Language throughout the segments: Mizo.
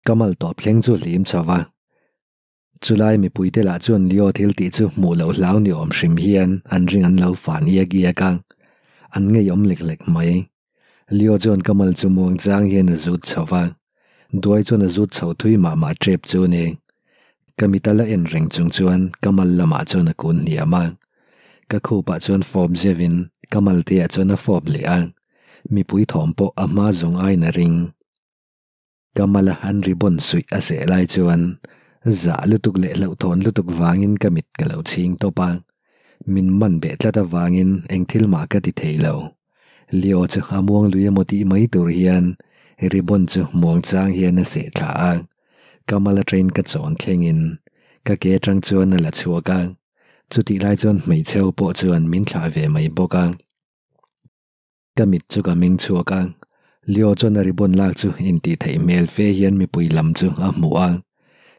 Kamal tawp thleng chu hlim chho va. Chulai mipuite lah chuan Leo thil tih chu hmuh loh hlau ni awm hrim hian an ring an lo fan iak iak a, an ngeiawm lek lek mai. Leo chuan Kamal chu muang chang hian a zut chho va, Duai chuan a zut chho thui mah mah tep chu ni. Ka mita la en reng chung chuan Kamal lamah chuan a kun hniam a, ka khupah chuan fawp zeuhin Kamal te ah chuan a fawp leh a, mipui thawm pawh a hma zawng aiin a ring. Kamala an ribbon suih a seh lai chuan zah lutuk leh hlauhthawn lutuk vangin ka mit ka lo chhing tawp a, min man beh tlat avangin eng thil mah ka ti thei lo. Leo chu a muang lui emaw tih mai tur hian ribbon chu muang chang hian a seh thla a, Kamala train ka chawn thlengin ka ke atang chuan a la chhuak a, chutih lai chuan hmeichhe ho pawh chuan min thlah ve mai bawk a. Ka mit chu ka meng chhuak a, Leo chuan a ribbon lak chu intih theih hmel fe hian mipui lam chu a hmu a.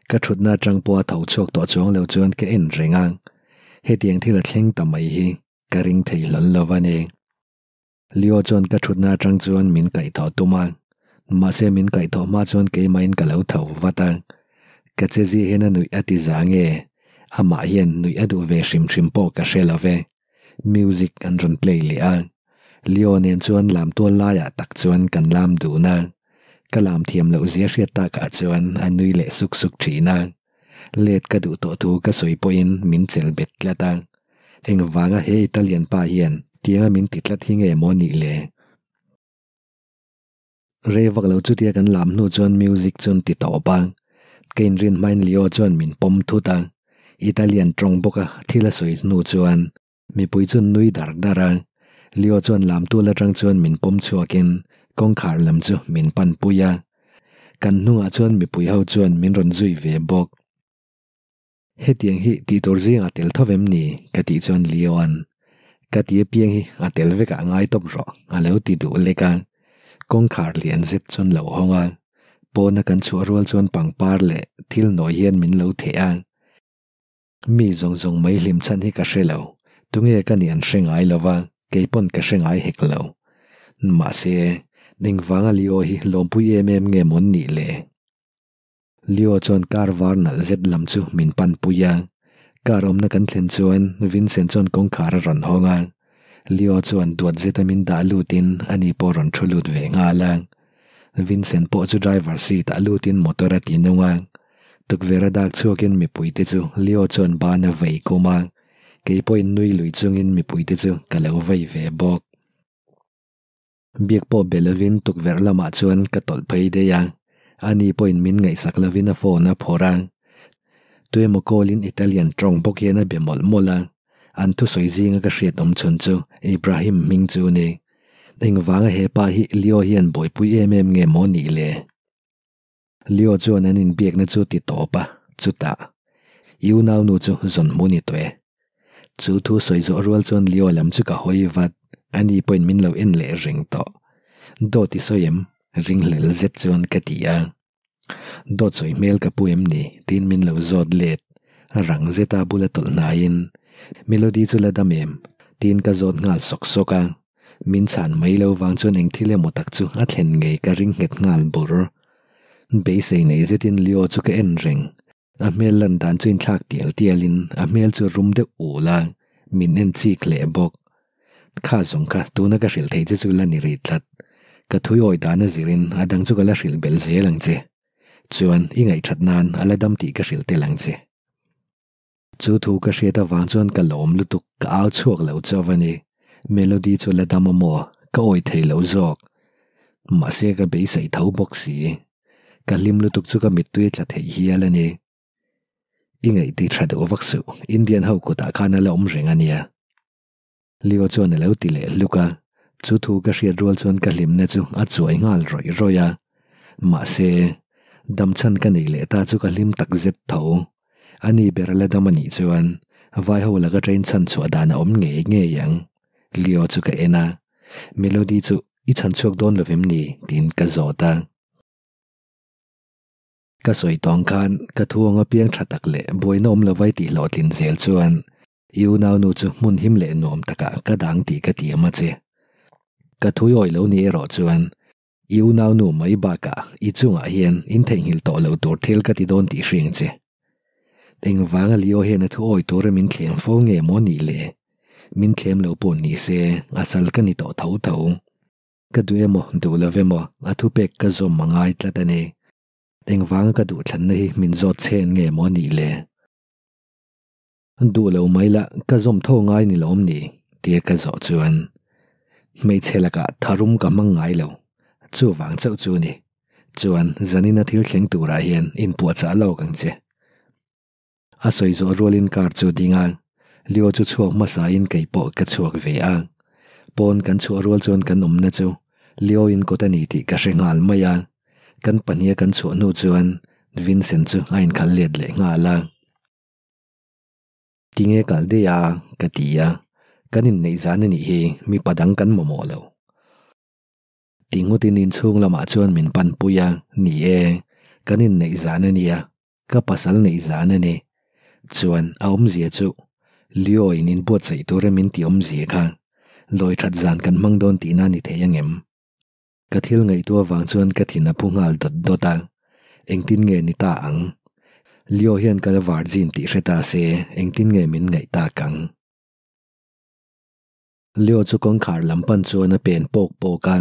Ka thutna atang pawha tho chhuak tawh chuang lo chuan ka en reng a, hetiang thil a thleng ta mai hi ka ring thei hlawl lo a ni. Leo chuan ka thutna atang chuan min kaihthawh tum a, mahse min kaihthawh hma chuan keimahin ka lo tho vat a. Ka che zia hian a nuih a ti za nge, amah hian nuih a duh ve hrim hrim pawh ka hre lo ve. Music an rawn play leh a, Leo nen chuan lam tual laiah tak chuan kan lam dun a, ka lam thiam loh zia hriat takah chuan a nui leh suk suk thin a, let ka duh tawh thu ka sawi pawhin min chel bet tlat a, engvanga he Italian pa hian tianga min ti tlat hi nge maw nih le? Rei vak lo chutia kan lam hnu chuan music chu an ti tawp a, ka inrin hmain Leo chuan min pawm thut a, Italian tawng bawka thil a sawi hnu chuan mipui chu an nui dar dar a, Leo chuan lam tual atang chuan min pawm chhuakin kawngkhar lam chu min pan pui a, kan hnungah chuan mipui ho chuan min rawn zui ve bawk. Hetiang hi tih tur zingah tel tho vem ni? ka tih chuan Leo-a'n, Ka ti apiang hi a tel vekah ngai tawp rawh, a lo ti duh lek a. Kawngkhar lian zet chuan lo hawng a, pawna kan chhuah rual chuan pangpar leh thil nawi hian min lo theh a. Mi zawng zawng mai hlim chhan hi ka hre lo, tunge ka nih an hre ngai lo va, kei pawn ka hre ngai hek lo. Mahse, engvanga Leo hi lawmpui em em nge mawn nih le? Leo chuan car var nalh zet lam chu min pan pui a, car awmna kan thlen chuan Vincent chuan kawngkhar a rawn hawng a, Leo chuan duat zeta min dah lutin ani pawh rawn thu lut ve nghal a. Vincent pawh chu driver seat ah lutin motor a ti nung a, tukverh a dak chhuakin mipui te chu Leo chuan ban a vei kum a, kei pawhin nui lui chungin mipui te chu ka lo vei ve bawk. Biak pawh be lovin tukverh lamah chuan ka tawlh phei daih a, ani pawhin min ngaihsak lovin a phone a phawrh a. Tuemaw call-in Italian tawng bawk hian a be mawlh mawlh a, an thusawi zinga ka hriat awm chhun chu Ibrahim hming chu a ni. Engvanga he pa hi Leo hian buaipui em em nge maw nih le? Leo chuan an inbiakna chu ti tawp a, chutah, I unaunu chu zawn hmu ni tawh e. Chu thu sawi zawh rual chuan Leo lam chu ka hawi vat, ani pawhin min lo en leh reng tawh. Dawt i sawi em? Ringhlel zet chuan ka ti a. Dawt sawi hmel ka pu em ni? tiin min lo zawt let. Rang zeta bula tawlh hnaiin, Melody chu la dam em? tiin ka zawt nghal sawk sawk a. Min chhan mai lo vang chuan eng thil emaw tak chu a thlen ngei ka ring nghet nghal bur. Beisei nei zetin Leo chu ka en reng. A hmel lan dan chu inthlak tial tialin a hmel chu rum deuh ul a, min en chik leh bawk. Kha zawng kha tuna ka hrilh theih che chu la ni rih tlat. Ka thui awi dan a zirin a dang chu ka la hrilh belh zel ang che. Chuan i ngaihthat nan a la dam tih ka hrilh tel ang che. Chu thu ka hriat avang chuan ka lawm lutuk, ka au chhuak lo chauh a ni. Melody chu la dam a maw? Ka awi thei lo zawk. Mahse ka beisei tho bawk si. Ka hlim lutuk chu ka mittui a tla thei hial a ni. I ngaihti tha deuh vak suh, Indian ho kutah khan a la awm reng a nia. Leo chuan a lo ti leh hluk a, chu thu ka hriat rual chuan ka hlimna chu a chuai nghal rawih rawih a. Mahse, damchhan ka nei leh ta chu ka hlim tak zet tho. Ani ber la dam a nih chuan vai ho laka train chhan chhuah dan a awm ngei ngei ang. Leo chu ka en a, Melody chu i chhan chhuak dawn lo vem ni? tiin ka zawt a. Ka sawi tawng khan ka thu ang apiang tha tak leh buaina awm lo vai tih hlawhtlin zel chuan I unaunu chu hmun him leh nuam takah ka dang tih ka tiam a che. Ka thui awih lo ni erawh chuan. I unaunu mai bakah i chungah hian in theihnghilh tawh lo tur thil ka ti dawn tih hriang che. Engvanga Leo hian a thu awi tura min thlem fo nge maw nih le? Min thlem lo pawh ni se a sal ka ni tawh tho tho. Ka duh emaw duh lo emaw a thupek ka zawm a ngai tlat a ni. Engvanga ka duhthlanna hi min zawt chhen nge maw nih le? Duh lo mai la, ka zawm tho ngai ni lawm ni? tia ka zawh chuan hmeichhe lakah tharum ka hmang ngai lo, chuvang chauh chu ni. Chuan zanina thil thleng turah hian inpuahchah lawk ang che. A sawi zawh rualin car chu ding a, Leo chu chhuak hmasain kei pawh ka chhuak ve a. Pawn kan chhuah rual chuan kan awmna chu Leo in kawt a ni tih ka hre nghal mai a. Kan pahniha kan chhuah hnu chuan Vincent chu a inkhal let leh nghal a. Tinge kal daih a? ka ti a, kan inneih zan a nih hi mipa dang kan mamawh lo. Ti ngawtin inchhung lamah chuan min panpui a, ni e, kan inneih zan a nia, ka pasal neih zan a ni. Chuan a awmzia chu Leo in inbuatsaih tura min ti awmzia kha lawi that zan kan hmang dawn tihna a ni thei angem? Ka thil ngaihtuah vang chuan ka thin a phu nghal dawt dawt a, engtin nge ni ta ang? Leo hian ka la virgin tih hre ta se engtin nge min ngaih tak ang? Leo chu kawngkhar lam pan chuan a pen pawk pawk a,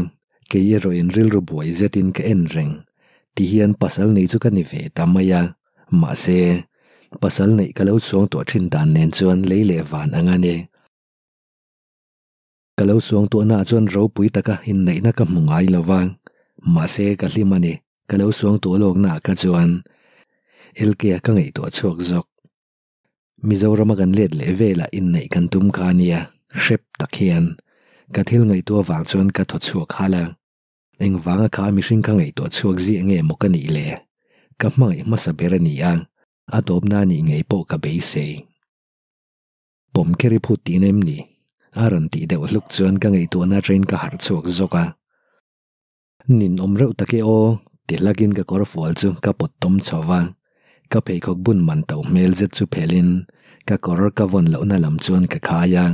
kei erawhin rilru buai zetin ka en reng. Tihian pasal nei chu ka ni ve ta mai a, mahse, pasal neih ka lo chhuang tawh thin dan nen chuan lei leh van ang a ni. Ka lo suangtuahnaah chuan ropui taka inneihna ka hmu ngai lo va, mahse ka hlim a ni. Ka lo suangtuah lawknaah kha chuan LK-a ka ngaihtuah chhuak zawk. Mizorama kan let leh velah inneih kan tum kha a nia, hrep tak hian ka thil ngaihtuah vang chuan ka thaw chhuak halh a. Engvanga kha mihring ka ngaihtuah chhuak ziah nge maw ka nih le? Ka hmangaih hmasa ber a ni a, a tawpna a nih ngei pawh ka beisei. Pawm kher i phut tihna em ni? A rawn tih deuh hluk chuan ka ngaihtuahna atangin ka harh chhuak zawk a. Nin awm reuh tak e aw, ti hlakin ka kawr fual chu ka pawt tawm chho va. Ka pheikhawk bun man to hmel zet chu phelhin ka kawr ka vawn lohna lam chuan ka khai a.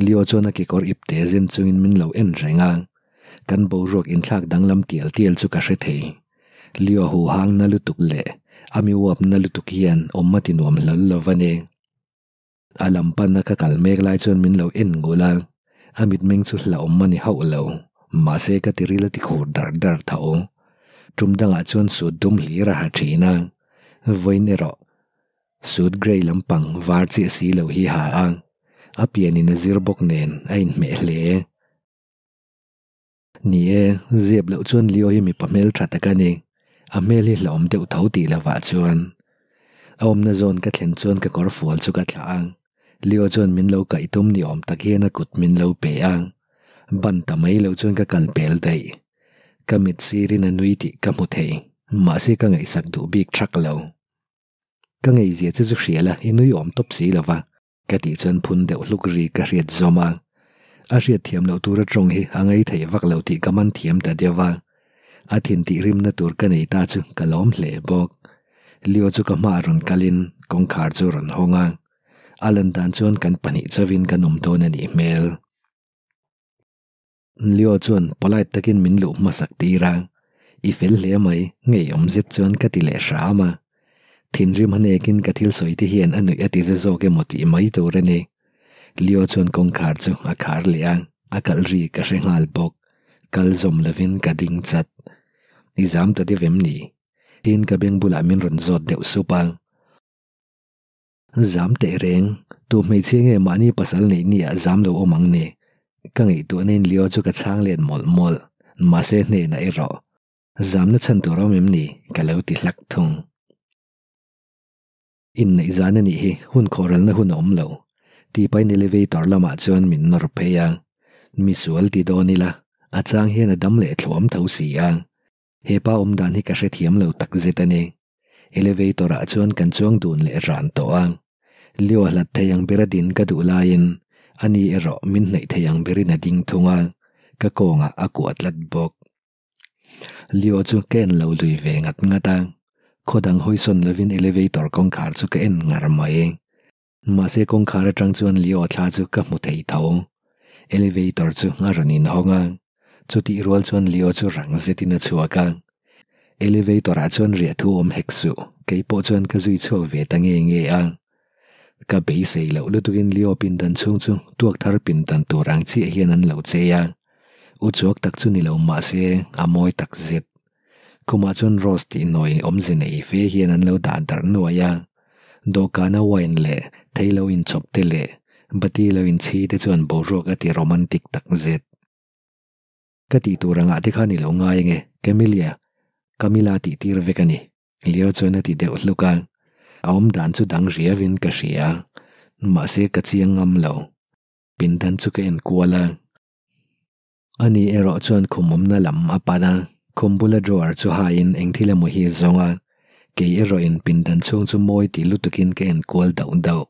Leo chuan a kekawr ipte zen chungin min lo en reng a. Kan boruak inthlak danglam tial tial chu ka hre thei. Leo huhang na lutuk leh a mi uap na lutuk hian awm a ti nuam hlawl lo va ni. A lam panna ka kal mek lai chuan min lo en ngul a, a mitmeng chu hlauhawm a ni hauh lo, mahse ka tiril a ti khur dar dar tho. Tum dangah chuan suit dum hlir a ha thin a, vawiin erawh suit grey lampang var chiah si lo hi ha a, a pianin a zir bawk nen a inhmeh hle. Ni e, ziap loh chuan Leo hi mipa hmel tha tak a ni. A hmel hi hlauhawm deuh tho tih lovah chuan. A awmna zawn ka thlen chuan ka kawr fual chu ka thlah a. Leo chuan min lo kaih tum ni awm tak hian a kut min lo pe a. Ban ta mai lo chuan ka kal pel daih. Ka mit sirin a nui tih ka hmu thei, mahse ka ngaihsak duh bik thak lo. Ka ngeizia che chu hria la, i nui awm tawp si lova. Ka tih chuan phun deuh hluk ri ka hriat zawm a, a hriat thiam loh tura tawng hi a ngai thei vak lo tih ka man thiam ta deuh a, a thin tih rimna tur ka nei ta chu ka lawm hle bawk. Leo chu ka hmaah rawn kalin kawngkhar chu rawn hawng a, a lan dan chuan kan pahnih chauhin kan awm dawn a nih hmel. Leo chuan polite takin min luh hmasak tir a, I fel hle mai, ngeiawm zet chuan ka ti leh hram a. Thinrim hanekin ka thil sawi te hian a nuih a ti za zawk emaw tih mai tur a ni. Leo chuan kawngkhar chu a khar leh a, a kalh ri ka hre nghal bawk. Kal zawm lovin ka ding chat. I zam ta deuh em ni? Tiin ka beng bulah min rawn zawt deuh sup a. Zam teh reng, tu hmeichhia nge mahni pasal neih ni ah zam lo awm ang ni? Ka ngaihtuahna in Leo chu ka chhang let mawlh mawlh, mahse hnenah erawh zamna chhan tur awm em ni? Ka lo ti hlak thung. Inneih zan a nih hi hun khawhralna hun a awm lo, tih pahin elevator lamah chuan min nawr phei a, misual ti dawn ila a chang hian a dam leh thluam tho si a. He pa awm dan hi ka hrethiam lo tak zet a ni. Elevator ah chuan kan chuang dun leh ran tawh a. Leo hlat thei ang bera din ka duh laiin ani erawh min hnaih thei ang berin a ding thung a, ka kawngah a kuah tlat bawk. Leo chu ka en lo lui ve ngat ngat a, khaw dang hawisawn lovin elevator kawngkhar chu ka en ngar mai. Mahse kawngkhar atang chuan Leo thla chu ka hmu thei tho. Elevator chu a rawn inhawng a. Chutih rual chuan Leo chu rang zetin a chhuak a. Elevator ah chuan riah thu awm hek suh, kei pawh chuan ka zui chhuak ve ta nge nge a. Ka beisei loh lutukin Leo pindan chhung chu tuak thar pindan tur ang chiah hian an lo chei a. U chuak tak chu ni lo mahse a mawi tak zet. Khumah chuan Rose tih nawi awmze nei fe hian an lo dah darh nuai a. Dawhkana wine leh thei lo inchawp te leh bati lo inchhi te chuan boruak a ti romantic tak zet. Ka tih tur angah te khan i lo ngai ange, Camilia, Camila tih tir vek a ni, Leo chuan a ti deuh hluk a. A awm dan chu dang riauin ka hria, mahse ka chiang ngam lo. Pindan chu ka en kual a. Ani erawh chuan khum awmna lam a pan a, khum bula drawer chu haiin eng thil emaw hi a zawng a, kei erawhin pindan chhung chu mawi ti lutukin ka en kual dauh dauh.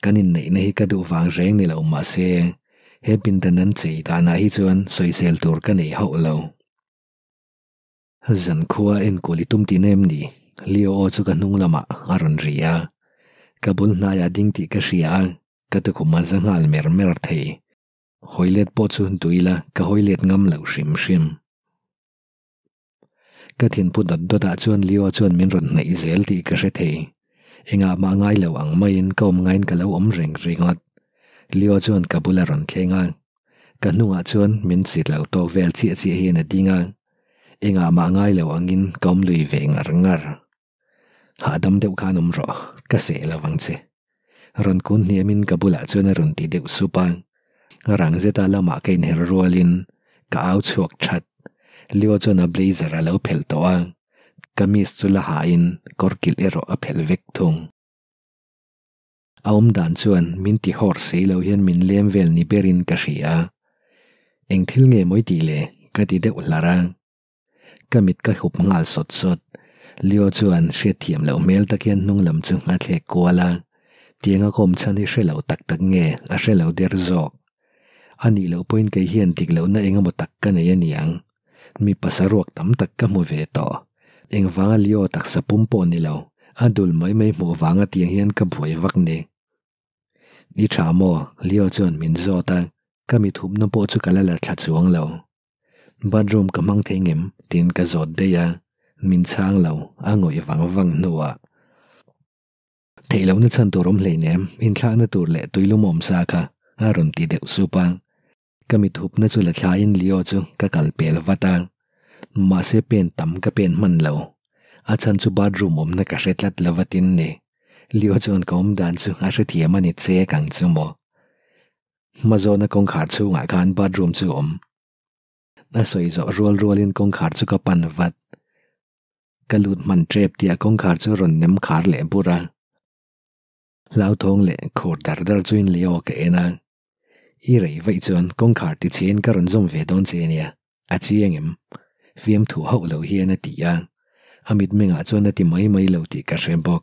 Kan inneihna hi ka duh vang reng ni lo mahse, he pindan an chei danah hi chuan sawisel tur ka nei hauh lo. Zankhua enkawl i tum tihna em ni? Leo aw chu ka hnung lamah a rawn ri a. Ka bul hnaiah ding tih ka hria a, ka tukhum a za nghal mer mer thei. Hawi let pawh chu duh ila ka hawi let ngam lo hrim hrim. Ka thinphu dawt dawt ah chuan Leo chuan min rawn hnaih zel tih ka hre thei. Engah mah ngai lo ang maiin ka awm ngaiin ka lo awm reng ringawt. Leo chuan ka bula rawn thleng a. Ka hnungah chuan min chit lo tawk vel chiah chiah hian a ding a. Engah mah ngai lo angin ka awm lui ve ngar ngar. Hahdam deuh khan awm rawh, ka seh lo vang che. Rawn kun hniamin ka bulah chuan a rawn ti deuh sup a. Rang zeta lamah ka inher rualin ka au chhuak that. Leo chuan a blazer a lo phelh tawh a, kamis chu la hain kawr kilh erawh a phelh vek thung. A awm dan chuan min ti hawr si lo hian min lem vel ni berin ka hria. Eng thil nge mawi tih le? ka ti deuh hlar a. Ka mit ka hup nghal sawt sawt. Leo chuan hriatthiam loh hmel tak hian hnung lam chu a thlek kual a. Tianga kawm chhan hi hre lo tak tak nge a hre lo der zawk. A nih loh pawhin kei hian dik lohna eng emaw tak ka nei a niang. Mi pasaruak tam tak ka hmu ve tawh. Engvanga Leo taksa pum pawh ni lo, a dul mai mai hmuh vanga tiang hian ka buai vak ni. I tha maw? Leo chuan min zawt a. Ka mit hupna pawh chu ka la la thla chuang lo. Bathroom ka hmang thei ngem? tiin ka zawt daih a, min chhang lo, a ngawih vang vang hnuah. Theih lohna chhan tur awm hleinem, inthlakna tur leh tuilum awm sa kha a rawn ti deuh sup a. Ka mit hupna chu la thlain Leo chu ka kal pel vat a, mahse pen tam ka pen hman lo. A chhan chu bathroom awmna ka hre tlat lo vatin ni. Leo chuan ka awm dan chu a hrethiam a ni chek ang chu maw. Hmazawna kawngkhar chhungah khan bathroom chu awm. A sawi zawh rual rualin kawngkhar chu ka pan vat. Ka lut hman tep tih a kawngkhar chu rawn nem khar leh bur a. Hlauthawng leh khur dar dar chuin Leo ka en a. I rei vaih chuan kawngkhar ti chhiain ka rawn zawm ve dawn che ania, a chiang em? Fiamthu hauh lo hian a ti a. A mitmengah chuan a ti mai mai lo tih ka hre bawk.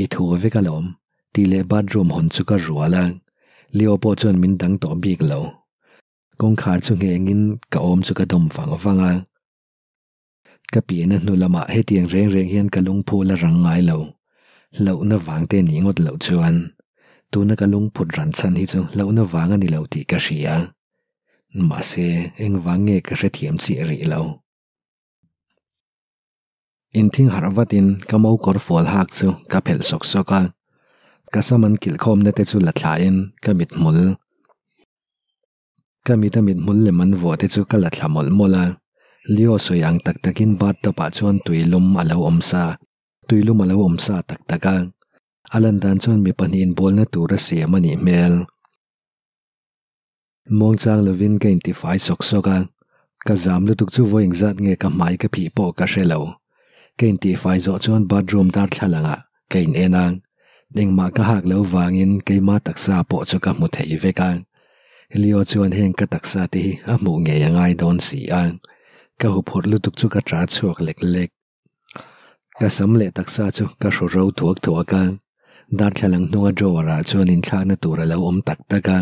I thu vek alawm, tih leh bathroom hawn chu ka rual a, Leo pawh chuan min dang tawh bik lo. Kawngkhar chu nghengin ka awm chu ka dawm vang vang a. Ka pian a hnu lamah hetiang reng reng hian ka lungphu la rang ngai lo. Hlauhna vang te nih ngawt loh chuan tuna ka lungphut ran chhan hi chu hlauhna vang a ni lo tih ka hria. Mahse, engvang nge ka hrethiam chiah rih lo. Inthing harh vatin ka mo kawr fual hak chu ka phelh sawk sawk a, ka sam an kilhkhawmna te chu la thlain ka mithmul ka mit a mithmul lem an vuah te chu ka la thla mawlh mawlh a, Leo sawi ang tak takin bathtub ah chuan tuilum a lo awm sa tuilum a lo awm sa tak tak a, a lan dan chuan mi pahnih inbualna tur a siam a nih hmel. Muangchang lovin ka intifai sawk sawk a, ka zam lutuk chu vawi engzat nge ka hmai ka phih pawh ka hre lo. Ka intihfai zawh chuan bathroom darthlalangah ka in en a, engmah ka hak lo vangin keima taksa pawh chu ka hmu thei vek a. Leo chuan heng ka taksa te hi a hmuh ngei a ngai dawn si a, ka huphurh lutuk chu ka ṭa chhuak lek lek. Ka sam leh taksa chu ka hru ro thuak thuak a, darthlalang hnunga drawer ah chuan inthlakna tur a lo awm tak tak a,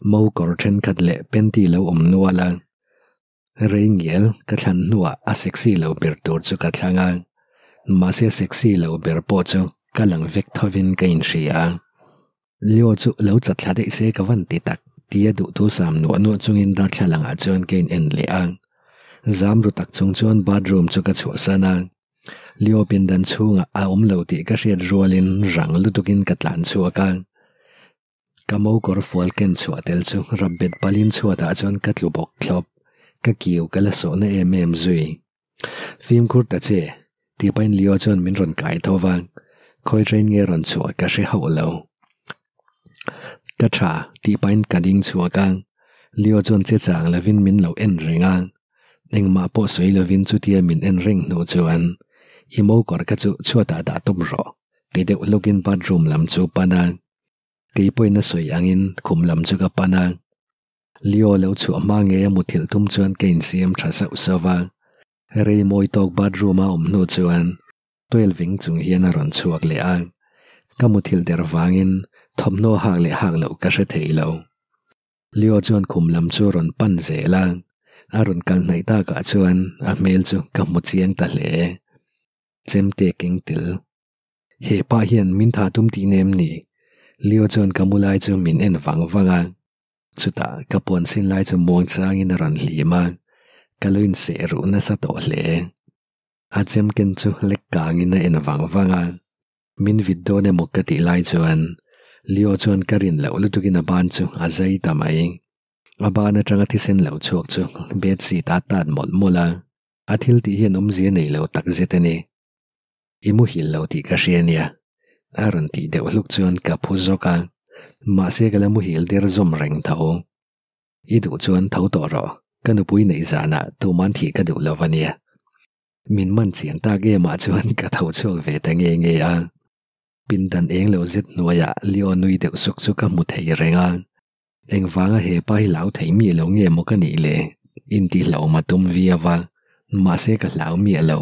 mo kawr thenkhat leh panty lo awm nual a, rei ngial ka thlan hnuah a sexy lo ber tur chu ka thlang a, mahse sexy lo ber pawh chu ka lang vek thovin ka inhria. Leo chu lo chat thla daih se ka van ti tak. Tia duhthu sam nuah nuah chungin darthlalang ah chuan ka in en leh a. Zam ru tak chung chuan bathroom chu ka chhuahsan a. Leo pindan chhungah a awm lo tih ka hriat rualin rang lutukin ka tlan chhuak a. Ka mo kawr fual ken chhuah tel chu rap bet palin chhuatah chuan ka tlu bawk thlawp. Ka kiu ka la sawhna em em zui. Fimkhur ta che, tih pahin Leo chuan min rawn kai tho va, khawi train nge rawn chhuah ka hre hauh lo. Ka tha, tih pahin ka ding chhuak a, Leo chuan che chang lovin min lo en reng a, engmah pawh sawi lovin chutia min en reng hnu chuan, I mo kawr kha chu chhuatah dah tawp rawh, ti deuh hlukin bathroom lam chu pan a, kei pawhin a sawi angin khum lam chu ka pan a. Leo lo chhuah hma ngei a muthilh tum chuan ka insiam tha sauh sauh va, rei mawi tawk bathroom a awm hnu chuan toilet veng chung hian a rawn chhuak leh a, ka muthilh der vangin thawmhnaw hak leh hak loh ka hre thei lo. Leo chuan khum lam chu rawn pan zel a, a rawn kal hnaih takah chuan a hmel chu ka hmu chiang ta hle. Chemte keng tel. He pa hian min tha tum tih nem ni? Leo chuan ka mu lai chu min en vang vang a. Chutah ka puan sin lai chu muang changin a rawn hlim a, ka lo inseh ruh nasa tawh hle. A chem ken chu lek kangin a en vang vang a, min vit dawn emaw ka tih lai chuan Leo chuan ka rin loh lutukin a ban chu a zai ta mai. A ban atanga thisen lo chhuak chu bedsheet a tat mawlh mawlh a, a thil tih hian awmzia nei lo takzet a ni. I muhil lo tih ka hria nia, a rawn tih deuh hluk chuan ka phu zawk a, mahse ka la muhil der zawm reng tho. I duh chuan tho tawh rawh, ka nupui neih zanah tuman thih ka duh lo a nia. Min man chian tak emah chuan ka tho chhuak ve ta nge nge a. Pindan eng lo zet hnuaiah Leo nui deuh suk chu ka hmu thei reng a. Engvanga he pa hi hlau thei miah lo nge maw ka nih le? Intihhlauhawm a tum viau a, mahse ka hlau miah lo.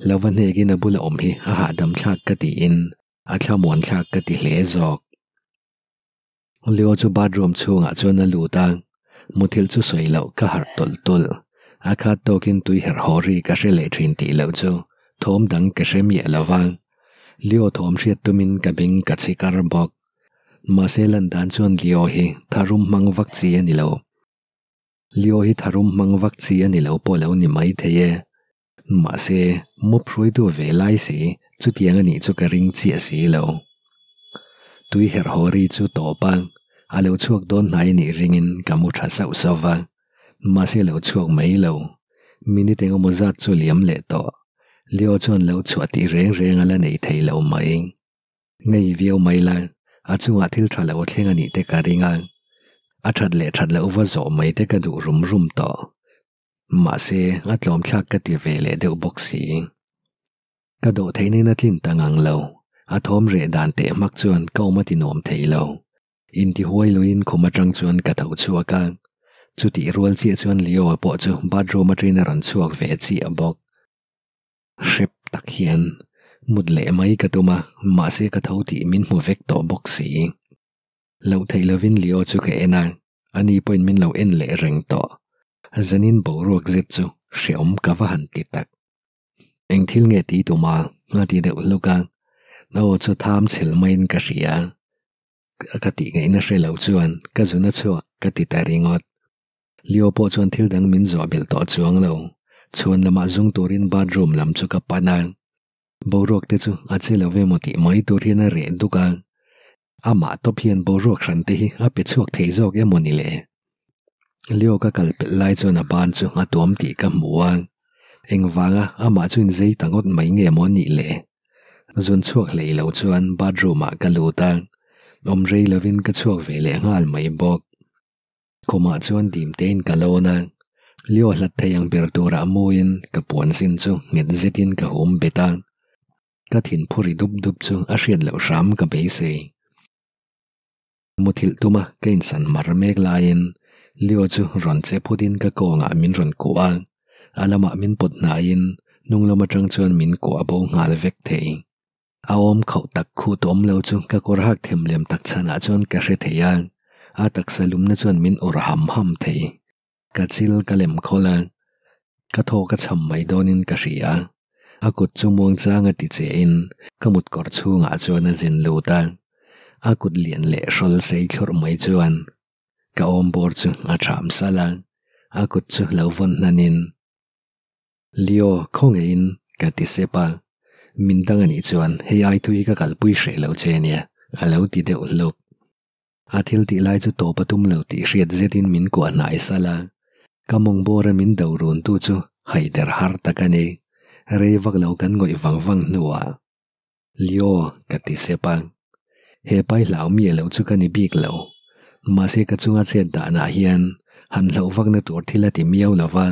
Hlauva hnekin a bula awm hi a hahdam thlak ka tiin a thlamuan thlak ka ti hle zawk. Leo chu bathroom chhungah chuan a lut a, muthilh chu sawi loh ka harh tawlh tawlh. A khat tawkin tui herh haw ri ka hre leh thin tih loh chu thawm dang ka hre miah lo va. Leo thawm hriat tumin ka beng ka chhi kar bawk. Mahse lan dan chuan Leo hi tharum hmang vak chi a ni lo. Leo hi tharum hmang vak chi a ni lo pawh lo ni mai thei e. Mahse mawp hruaitu ve lai si chutiang a nih chu ka ring chiah si lo. Tui herh haw ri chu tawp a, a lo chhuak dawn hnai a nih ringin ka mu tha sauh sauh va. Mahse lo chhuak mai lo. Minute engemaw zat chu liam leh tawh. Leo chuan lo chhuah tih reng reng a la nei thei lo mai. Ngei viau mai la, a chungah thil tha lo thleng a nih te ka ring a, a that leh that loh va zawh mai te ka duh rum rum tawh. Mahse, a tlawm thlak ka ti ve leh deuh bawk si. Ka dawh theih nen a tlin ta ngang lo, a thawm reh dan teh hmak chuan ka awm a ti nuam thei lo. Intihuai luiin khum atang chuan ka tho chhuak a, chutih rual chiah chuan Leo-a pawh chu bathroom atangin a rawn chhuak ve chiah bawk. Hrep tak hian mut leh mai ka tum a, mahse ka tho tih min hmu vek tawh bawk si. Loh theih lovin Leo chu ka en a, ani pawhin min lo en leh reng tawh. Zanin boruak zet chu hreawm ka va han ti tak. Eng thil nge ti tum a? a ti deuh hluk a, a aw chu tham chhel maiin ka hria. Ka tih ngaihna hre lo chuan ka zun a chhuak ka ti ta ringawt. Leo pawh chuan thil dang min zawh belh tawh chuang lo. Chhuan lamah zung turin bathroom lam chu ka pan a. Boruak te chu a che lo emaw tih mai tur hian a reh duk a. Amah tawp hian boruak hran te hi a pe chhuak thei zawk emaw ni le? Leo ka kal pelh lai chuan a ban chu a tuam tih ka hmu a. Engvanga amah chu inzei ta ngawt mai nge maw nih le? Zun chhuak hlei lo chuan bathroom ah ka lut a. Awm rei lovin ka chhuak ve leh nghal mai bawk. Khumah chuan dim tein ka lawn a, Leo hlat thei ang ber turah muin ka puan zin chu nghet zetin ka hum bet a, ka thin phu ri dup dup chu a hriat loh hram ka beisei. Muthilh tuma ka insan mar mek laiin Leo chu rawn che phutin ka kawngah min rawn kuah a, a lamah min pawt hnaiin hnung lam atang chuan min kuah bo nghal vek thei. A awm khauh tak khut awm lo chu ka kawr hak them lem tak chhanah chuan ka hre thei a, a taksa lumna chuan min awrh ham ham thei. Ka chil ka lem khawl a, ka thaw ka chham mai dawnin ka hria. A kut chu muangchang a ti che in ka mut kawr chhungah chuan a zin lut a, a kut lian leh hrawl sei thlawrh mai chuan. Ka awm bawr chu a ṭham salh a, a kut chu lo vawn hnanin, Leo, khawngaihin, ka ti sep a. Min dang a nih chuan hei ai thui ka kalpui hreh lo che nia, a lo ti deuh hluk. A thil tih lai chu tawp a tum lo tih hriat zetin min kuah hnai salh a, ka mawng bawra min do runtu chu haider har tak a ni. Rei vak lo kan ngawih vang vang hnuah, Leo, ka ti sep a. He pai hlau miah lo chu ka ni bik lo. Mahse ka chunga chet danah hian han hlauh vakna tur thil a ti miau lo va,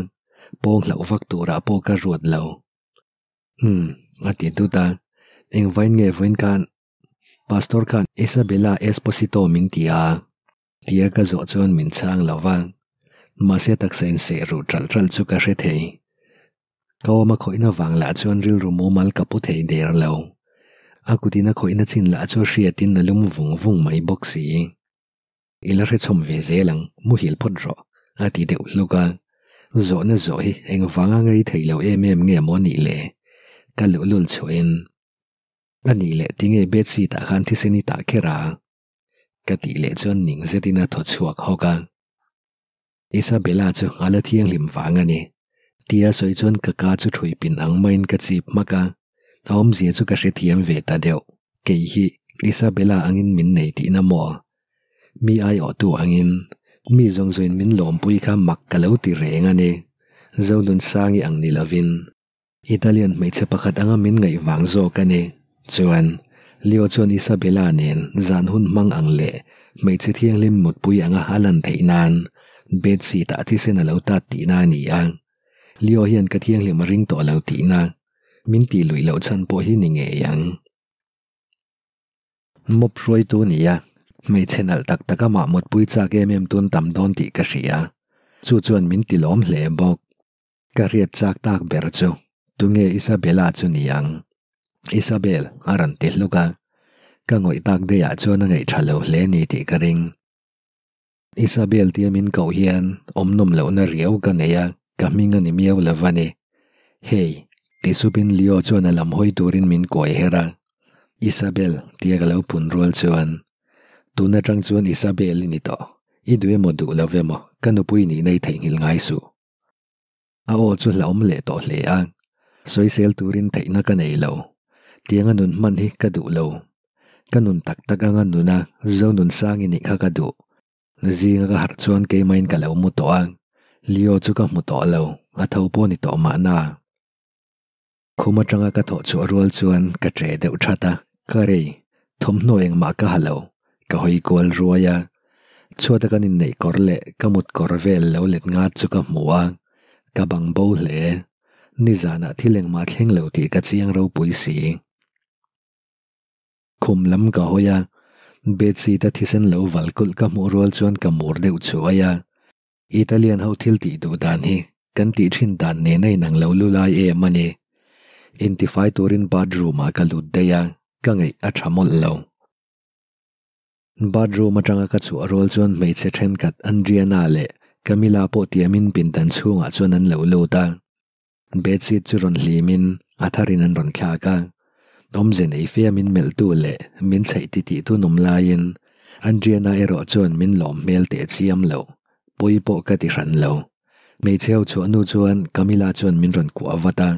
pawng hlauh vak turah pawh ka ruat lo. Umm, a ti dut a. Engvain nge vawiin khan Pastor khan Isabella Esposito min ti a, tia ka zawh chuan min chhang lo va, mahse taksa inseh ruh ṭalh ṭalh chu ka hre thei. Ka awm a khawihna vang lah chuan rilru mumal ka pu thei der lo. A kutin a khawihna chin lah chu hriatin a lum vung vung mai bawk si. I la hrechhawm ve zel ang, muhil phawt rawh, a ti deuh hluk a. Zawhna zawh hi engvanga ngei thei lo em em nge maw nih le? Ka luhlul chhuahin. A nih leh tinge bedsheet ah khan thisen i tah kher a? Ka tih leh chuan ning zetin a thaw chhuak hawk a. Isabella chu a la thianghlim vang a ni. Tia sawi chuan ka ka chu thui pin ang maiin ka chip hmak a. A awmzia chu ka hrethiam ve ta deuh. Kei hi Isabella angin min nei tihna maw? Mi aiawhtu angin mi zawng zawin min lawmpui kha mak ka lo ti reng a ni. Zonunsangi ang ni lovin. Italian hmeichhe pakhat anga min ngaih vang zawk a ni. Chuan, Leo chuan Isabella nen zan hun hmang ang leh hmeichhe thianghlim mutpui anga a lan theih nan bedsheet ah thisen a lo tat tihna a ni a. Leo hian ka thianghlim a ring tawh lo tihna min tih luih loh chhan pawh hi ni ngei ang. Mop hruaitu ni a, hmeichhe nalh tak tak amah mutpui chak em em tun tam dawn tih ka hria. Chu chuan min ti lawm hle bawk. Ka hriat chak tak ber chu tunge Isabella chu ni ang? Isabel, a rawn ti hluk a. Ka ngawih tak daihah chuan a ngaih tha lo hle ni tih ka ring. Isabel tia min koh hian awm nawm lohna riau ka nei a, ka hming a ni miau lo va ni. Hey, ti supin Leo chuan a lam hawi turin min kuai her a. Isabel, tia ka lo pun rual chuan, Tun atang chuan Isabel i ni tawh. I duh emaw duh lo emaw, ka nupui nihna i theihnghilh ngai suh. A aw chu hlauhawm leh tawh hle a, sawisel turin theihna ka nei lo. Tianga nun hman hi ka duh lo. Ka nun tak tak anga nuna zo nun sang i nih kha ka duh. Zinga ka harh chuan keimahin ka lo mu tawh a, Leo chu ka hmu tawh lo, a tho pawh ni tawh mahna. Khum atanga ka thawh chhuah rual chuan ka che deuh that a, ka rei, thawmhnaw engmah ka ha lo, ka hawi kual ruai a. Chhuata kan inneih kawr leh ka mut kawr vel lo let ngat chu ka hmu a, ka bang bo hle. Nizanah thil engmah thleng lo tih ka chiang ropui si. Khum lam ka hawi a, bedsheet a thisen lo val kulh ka hmuh rual chuan ka mur deuh chhuai a. Italian ho thil tih duh dan hi kan tih thin dan nen a inang lo lu lai em a ni. Intifai turin bathroom ah ka lut daih a, ka ngaih a tha mawlh lo. Bathroom atanga ka chhuah rual chuan hmeichhe thenkhat Andriana leh Camilla pawh tiamin pindan chhungah chuan an lo lut a. Bedsheet chu rawn hlimin a tharin an rawn thlak a, awmze nei fia min melhtu leh min chheih titihtu nawm laiin Andriana erawh chuan min lawm hmel teh chiam lo, pawi pawh ka ti hran lo. Hmeichhe ho chhuah hnu chuan Camilla chuan min rawn kuah vat a,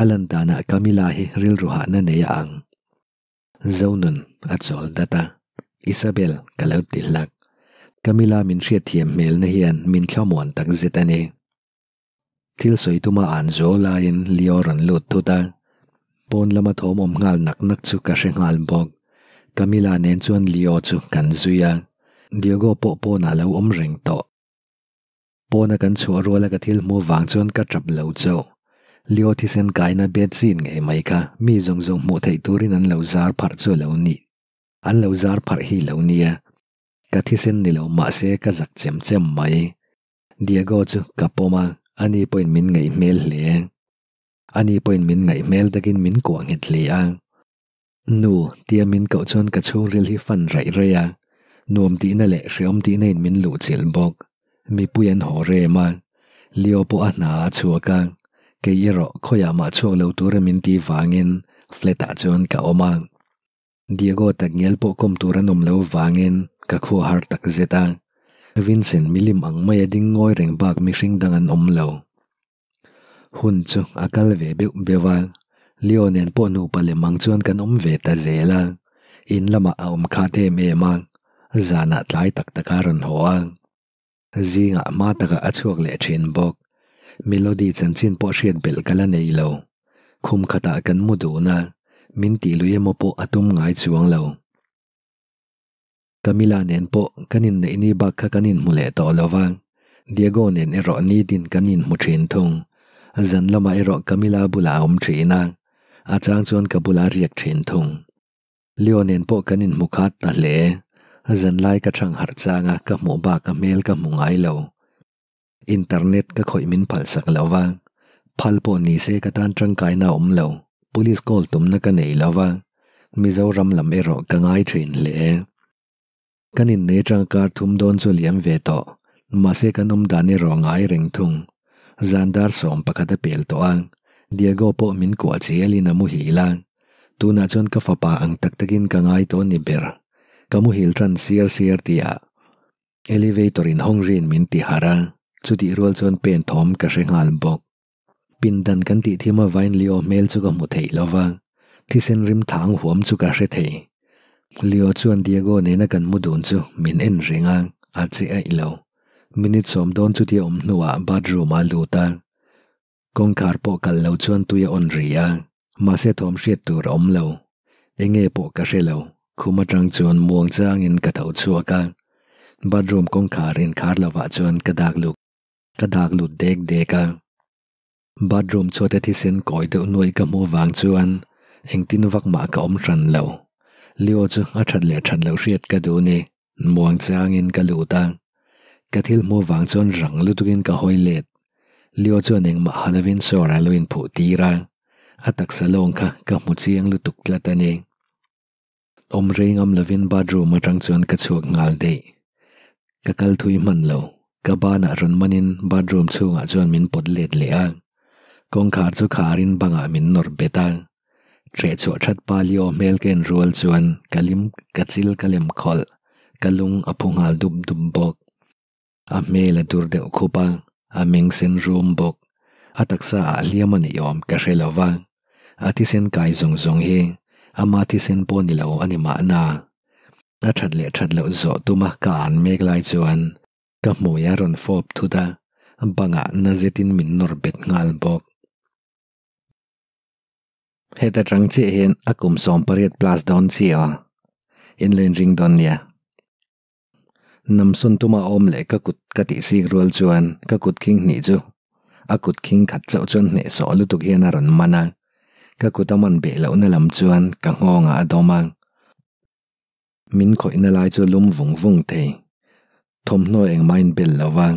a lan danah Camilla hi rilru hahna nei a ang. Zonun a chawl dat a, Isabel ka lo ti hlak. Camilla min hriatthiam hmelna hian min thlamuan takzet a ni. Thil sawi tuma an zo laiin Leo rawn lut thut a, pawn lama thawm awm nghal nak nak chu ka hre nghal bawk. Camila nen chuan Leo chu kan zui a, Diogo pawh pawnah lo awm reng tawh. Pawna kan chhuah ruala ka thil hmuh vang chuan ka tap lo chauh. Leo thisen kaina bedsheet ngei mai kha mi zawng zawng hmuh theih turin an lo zar pharh chu a lo ni. An lo zar pharh hi lo nia. Ka thisen ni lo mahse ka zak chem chem mai. Diego chu ka pawm a, ani pawhin min ngaih hmel hle. Ani pawhin min ngaih hmel takin min kuah nghet hle a. Nu, tia min koh chuan ka chhungril hi fan raih raih a, nuam tihna leh hreawm tihna in min luhchilh bawk. Mipui an haw rem a, Leo pawh a hna a chhuak a, kei erawh khawiah mah chhuak lo tura min tih vangin flat ah chuan ka awm a. Diego takngial pawh kawm tur an awm lo vangin ka khua har tak zet a. Vincent milim ang maia ding ngawi reng bak mihring dang an awm lo. Hun chu a kal ve beuh beuh a, Leo nen pawh nupa lem ang chuan kan awm ve ta zel a, in lamah a awm khat em em a, zanah tlai tak tak a rawn haw a. Zingah hma takah a chhuak leh thin bawk. Melody chanchin pawh hriat belh ka la nei lo. Khum khatah kan mu dun a, min tih lui emaw pawh a tum ngai chuang lo. Camila nen pawh kan inneih ni bak kha kan inhmu leh tawh lo va, Diego nen erawh nitin kan inhmu thin thung. Zan lamah erawh Camila bulah a awm thin a, a chang chuan ka bulah a riak thin thung. Leo nen pawh kan inhmu khat ta hle. Zanlai ka thang harh chang a, ka hmuh bak a hmel ka hmu ngai lo. Internet ka khawih min phalsak lo va, phal pawh ni se ka tan tangkaina a awm lo, police call tumna ka nei lo va, Mizoram lam erawh ka ngai thin hle. Kan innei atanga kar thum dawn chu liam ve tawh, mahse kan awm dan erawh ngai reng thung. Zan dar 11 a pel tawh a, Diego pawh min kuah chialin a muhil a, tunah chuan ka fapa ang tak takin ka ngai tawh ni ber. Ka muhil tan siar siar tihah Elevator in hawng rin min ti harh a, chutih rual chuan pen thawm ka hre nghal bawk. Pindan kan tih thiam a vain Leo hmel chu ka hmu theih lo va, thisen rim thang huam chu ka hre thei. Leo chuan Diego nena kan mu dun chu min en reng a, a che aih lo. Minute sawm dawn chutia awm hnuah bathroom ah a lut a. Kawngkhar pawh kalh lo chuan tui a on ri a, mahse thawm hriat tur a awm lo. Enge pawh ka hre lo, khum atang chuan muang changin ka tho chhuak a. Bathroom kawngkhar inkhar lovah chuan ka dak lut ka dak lut dek dek a. Bathroom chhuata thisen kawi deuh nuaih ka hmuh vang chuan engtin vak mah ka awm hran lo. Leo chu a that leh that loh hriat ka duh ni, muang changin ka lut a. Ka thil hmuh vang chuan rang lutukin ka hawi let. Leo chuan engmah ha lovin shower a lo inphuh tir a, a taksa lawng kha ka hmu chiang lutuk tlat a ni. Awm rei ngam lovin bathroom atang chuan ka chhuak nghal daih. Ka kal thui hman lo, ka banah rawn manin bathroom chhungah chuan min pawt let leh a. Kawngkhar chu kharin bangah min nawr bet a. Hreh chhuah that pa Leo hmel ka en rual chuan ka lim ka chil ka lem khawlh, ka lung a phu nghal dup dup bawk. A hmel a dur deuh khup a, a meng sen rum bawk. A taksa ah hliam a nih awm ka hre lo va, a thisen kai zawng zawng hi ama thisen pawh ni lo a ni mahna. A that leh that loh zawh tuma ka an mek lai chuan ka hmui a rawn fawp thut a, bangah na zetin min nawr bet nghal bawk. Heta tang chiah hian a kum 18 plus dawn chiah aw. In lo inring dawn nia. Namsawn tuma awm leh ka kut ka tih sik rual chuan ka kut khing hnih chu a kut khing khat chauh chuan hnehsawh lutuk hian a rawn man a, ka kut a man beh lohna lam chuan ka nghawngah a dawm a. Min khawihna lai chu lum vung vung thei. Thawmhnaw engmah in bel lo va,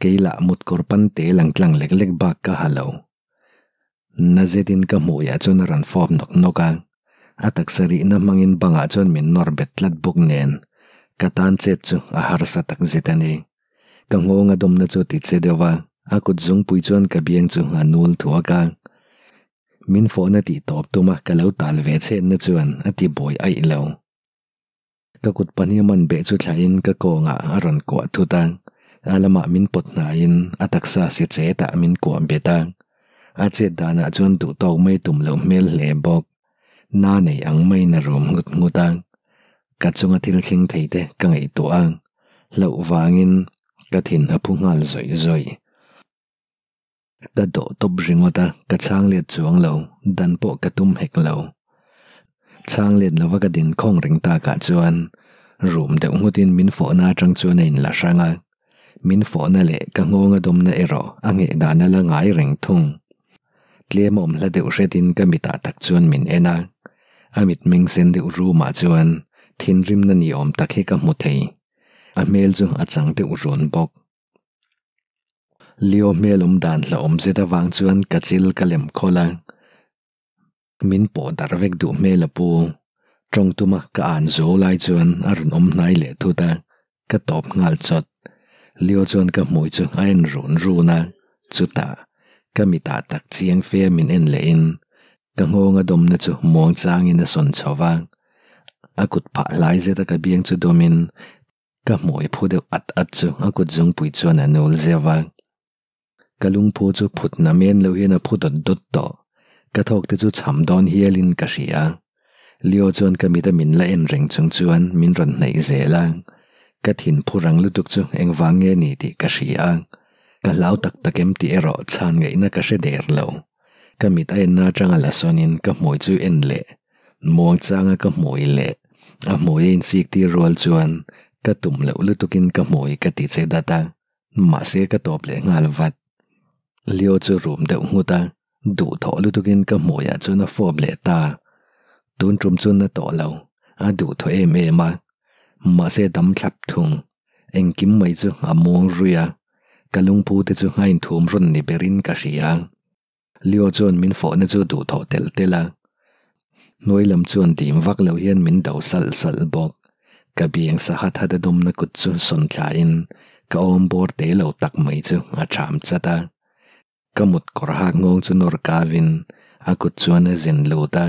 kei lah mutkawr pan te lang tlang lek lek bak ka ha lo. Na zetin ka hmuiah chuan a rawn fawp nawk nawk a, a taksa rihna hmangin bangah chuan min nawr bet tlat bawk nen ka tan chet chu a harsa tak zet a ni. Ka nghawng a dawmna chu ti che deuh a, a kut zungpui chuan ka biang chu a nul thuak a. Min fawhna tih tawp tuma ka lo tal ve chhenna chuan a ti buai aih lo. Ka kut pahnih a man beh chu thlahin ka kawngah a rawn kuah thut a, a lamah min pawt hnaiin a taksa si chetah min kuah bet a. A chet danah chuan duhtawk mai tum loh hmel hle bawk. Na nei ang maiin a rum nghut nghut a. Ka chunga thil thleng thei te ka ngaihtuah a, hlauh vangin ka thin a phu nghal zawih zawih. Ka dawh tawp ringawt a, ka chhang let chuang lo, dan pawh ka tum hek lo. Chhang let lova ka din khawng reng takah chuan rum deuh nghutin min fawhna atang chuan a inla hrang a, min fawhna leh ka nghawng a dawmna erawh a ngheh dan a la ngai reng thung. Tlem a awm hla deuh hretin ka mitah tak chuan min en a, a mitmeng sen deuh rumah chuan thinrimna ni awm tak hi ka hmu thei. A hmel chu a chang deuh run bawk. Leo hmel awm dan hlauhawm zet avang chuan ka chil ka lem khawlh a, min pawh darh vek duh hmel a pu. Tawng tuma ka an zo lai chuan a rawn awm hnai leh thut a, ka tawp nghal chawt. Leo chuan ka hmui chu a en run run a, chutah ka mitah tak chiang fe min en lehin ka nghawng a dawmna chu muang changin a sawn chho va, a kut phah hlai zeta ka biang chu dawmin. Ka hmui phu deuh at at chu a kut zungpui chuan a nul zeuh a. Ka lungphu chu phut na men lo hian a phu dawt dawt tawh. Ka thawk te chu cham dawn hialin ka hria. Leo chuan ka mit a min la en reng chung chuan min rawn hnaih zel a. Ka thin phu rang lutuk chu engvang nge ni tih ka hria. Ka hlau tak tak em tih erawh chhan ngaihna ka hre der lo. Ka mit a enna atanga la sawnin ka hmui chu en leh muangchanga ka hmui leh a hmui a insik tir rual chuan ka tum loh lutukin ka hmui ka ti che dat a, mahse ka tawp leh nghal vat. Leo chu rum deuh nghut a, duhthawh lutukin ka hmuiah chuan a fawp leh ta. Tun tum chu na tawh lo, a duhthawh em em a, mahse dam thlap thung. Engkim mai chu a muang rui a, ka lungphu te chu a inthum rawn ni berin ka hria. Leo chuan min fawhna chu duhthawh telh telh a, hnuai lam chuan dim vak lo hian min do salh salh bawk. Ka biang sa hat hat a dawmna kut chu sawn thlain ka awm bawr te lo tak mai chu a ṭham chat a. Ka mut kawr hak nghawng chu nawr kavin a kut chuan a zen lut a,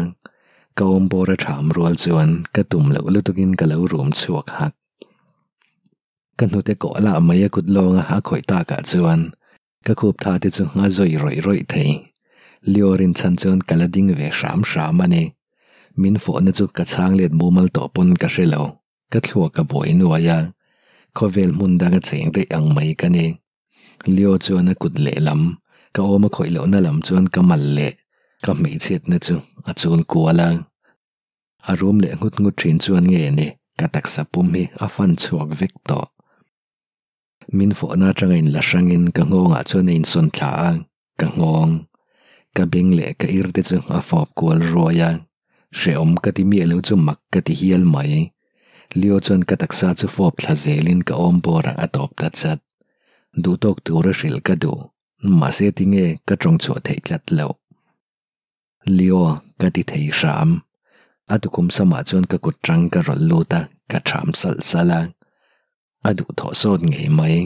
ka awm bawr a ṭham rual chuan ka tum loh lutukin ka lo rum chhuak hak. Ka hnute kawh lah mai a kut lawnga a khawih takah chuan ka khup tha te chu a zawi rawih rawih thei. Leo rinchhan chuan ka la ding ve hram hram a ni. Min fawhna chu ka chhang let mumal tawh pawn ka hre lo. Ka thluak a buai nuai a, khawvel hmun danga cheng daih ang mai ka ni. Leo chuan a kut lehlam, ka awm a khawih lohna lam chuan ka mal leh ka hmeichhiatna chu a chul kual a. A rum leh nghut nghut thin chuan nge ni ka taksa pum hi a fan chhuak vek tawh. Min fawhna atanga inla hrangin ka nghawngah chuan a insawn thla a, ka nghawng. Ka beng leh ka ir te chu a fawp kual ruai a, hrehawm ka ti miah lo chu mak ka ti hial mai. Leo chuan ka taksa chu fawp thla zelin ka awm bawrah a tawp ta chat. Duhtawk tura hrilh ka duh, mahse tinge ka tawng chhuah theih tlat loh. Leo, ka ti thei hram. A tukhum samah chuan ka kut tang ka rawlh lut a, ka ṭham salh salh a. A duh thawh sawt ngei mai.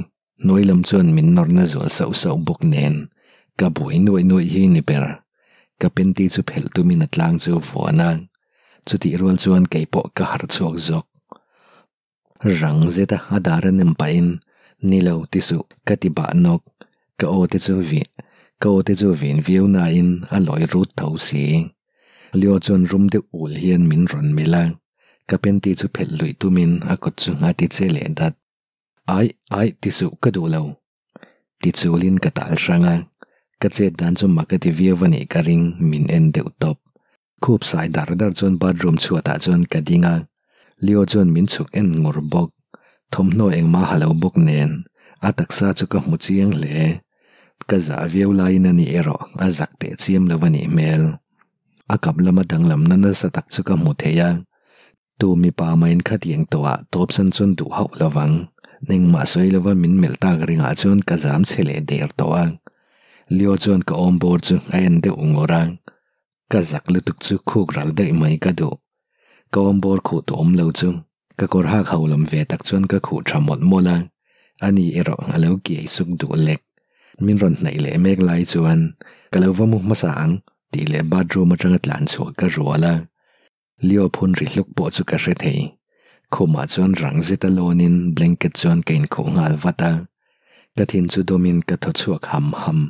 Hnuai lam chuan min nawrna zual sauh sauh bawk nen, ka buai nuaih nuaih hi ni ber. Ka panty chu phelh tumin a tlang chu vuan a. Chutih rual chuan kei pawh ka harh chhuak zawk. Rang zeta a dar a nem pahin, Ni lo, ti suh, ka ti bah nawk. Ka aw te chu vin, ka aw te chu vin viau nain a lawi rut tho si. Leo chuan rum deuh ul hian min rawn melh a, ka panty chu phelh luih tumin a kut chu a ti che leh dat. Aih, aih, ti suh, ka duh lo. Ti chulin ka tal hrang a, ka chet dan chu mak a ti viau a nih ka ring, min en deuh tawp. Khup sai dar dar chuan bathroom chhuatah chuan ka ding a, Leo chuan min chhuk en ngur bawk. Thawmhnaw engmah ha lo bawk nen a taksa chu ka hmu chiang hle. Ka zah viau laiin a ni erawh a zak teh chiam lo a nih hmel. A kap lama danglamna nasa tak chu ka hmu thei a, Tu mipa main khatiang tawhah tawpsan chuan duh hauh lovang. Engmah sawi lova min melh tak ringah chuan ka zam chhe leh der tawh a. Leo chuan ka awm bawr chu a en deuh ngawr a. Ka zak lutuk chu khuk ral daih mai ka duh. Ka awm bawr khuh tu awm lo chu ka kawr hak ho lam ve tak chuan ka khuh tha mawlh mawlh a. Ani erawh a lo kiai suk duh lek. Min rawn hnaih leh mek lai chuan ka lo va mu hmasa ang tih leh bathroom atanga tlan chhuah ka rual a. Leo phun ri hluk pawh chu ka hre thei. Khumah chuan rang zeta lawnin blanket chuan ka inkhuh nghal vat a. Ka thin chu dawmin ka thaw chhuak ham ham.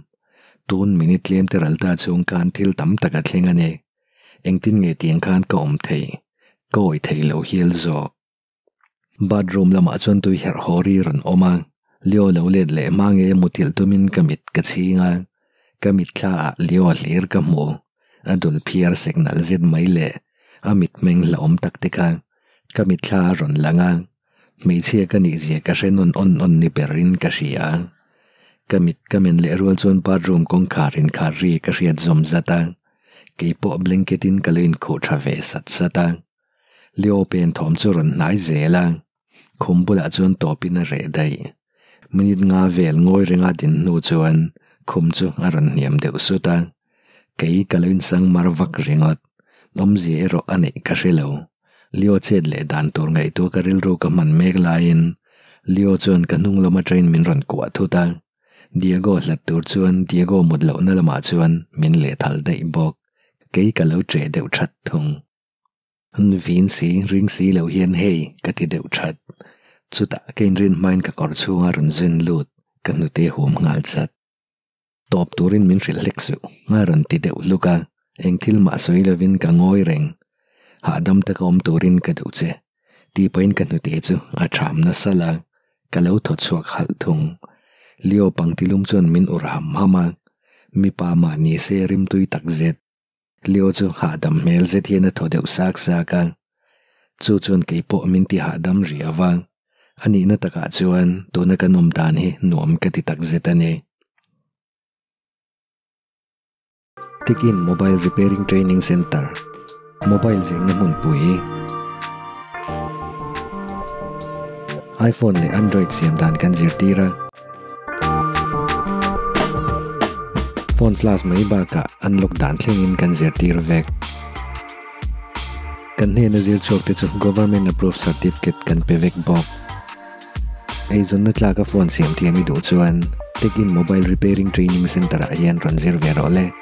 Tun minute tlem te ral ta chhung khan thil tam tak a thleng a ni. Engtin nge tiang khan ka awm thei? Ka awih thei lo hial zawk. Bathroom lamah chuan tui herh haw ri rawn awm a, Leo lo let leh hma nge muthilh tumin ka mit ka chhing a, ka mitthla ah Leo hlir ka hmu, a dul phiar sek nalh zet mai leh a mitmeng hlauhawm tak te kha ka mitthla a rawn lang a, hmeichhia ka nih zia ka hre nawn awn awn ni berin ka hria. Ka mit ka men leh rual chuan bathroom kawngkhar inkhar ri ka hriat zawm zat a, keipawh blanket in ka lo inkhuh tha ve sat sat a. Leo pen thawm chu rawn hnai zel a, khum bulah chuan tawpin a reh daih. Minute nga vel ngawi renga din hnu chuan khum chu a rawn hniam deuh sut a, kei ka lo insang mar vak ringawt. Awmzia erawh a neih ka hre lo. Leo chet leh dan tur ngaihtuah ka rilru ka hman mek laiin Leo chuan ka hnung lam atangin min rawn kuah thut a, Diego hlat tur chuan Diego mut lohna lamah chuan min lehthal daih bawk. Kei ka lo ṭeh deuh ṭhat thung. Vin si, ring si lo hian hei ka ti deuh that. Chutah ka inrin hmain ka kawr chhunga rawn zen lut ka hnute hum nghal chat. Tawp turin min hrilh hlek suh, a rawn ti deuh hluk a, eng thil mah sawi lovin ka ngawi reng. Hahdam taka awm turin ka duh che, tih pahin ka hnute chu a ṭham nasa la, ka lo thaw chhuak halh thung. Leo pangtilum chuan min ur ham ham a, mipa mah ni se rimtui tak zet. Leo chu hahdam hmel zet hian a thaw deuh sak sak a, chu chuan kei pawh min ti hahdam riau a, a nihna takah chuan tuna kan awm dan hi nuam ka ti tak zet a ni. Tikin Mobile Repairing Training Centre, Mobile zirna hmunpui, iPhone leh Android siam dan kan zirtir a. Phone flash mai bakah unlock dan thlengin kan zirtir vek. Kan hnena zir chhuak te chu government approved certificate kan pe vek bawk. Eizawnna tlaka phone siam thiam i duh chuan Tech in Mobile Repairing Training Centre ah hian rawn zir ve rawh le.